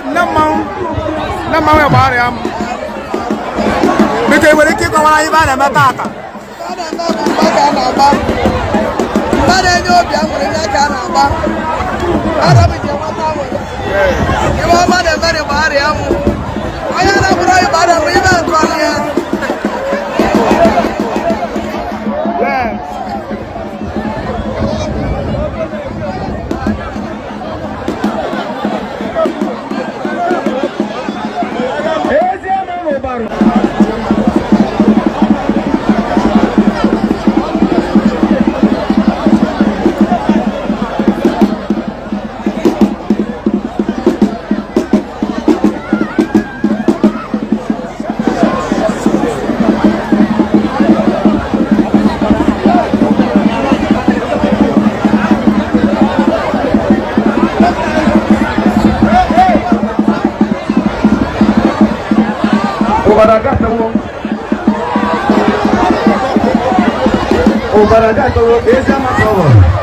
Nne mmanwụ, nne mmanwụ ịgbarịa m. Biko, ị nwere ike ịkọwara anyị ibe a na-eme tata? A na-eme bụ mgba ka a na-agba. Mgba na-enye obi aṅụrị ya ka a na-agba. Ara m ji enweta aṅụrị. Ibe ọma na-emeri gbagharịa mụ. Onye na-abụrụ anyị gbara m ibe nke ọrụ ya. Yes. Ụbara gatawo. Ụbara gatawo, ezi ama ka ọ ghọrọ.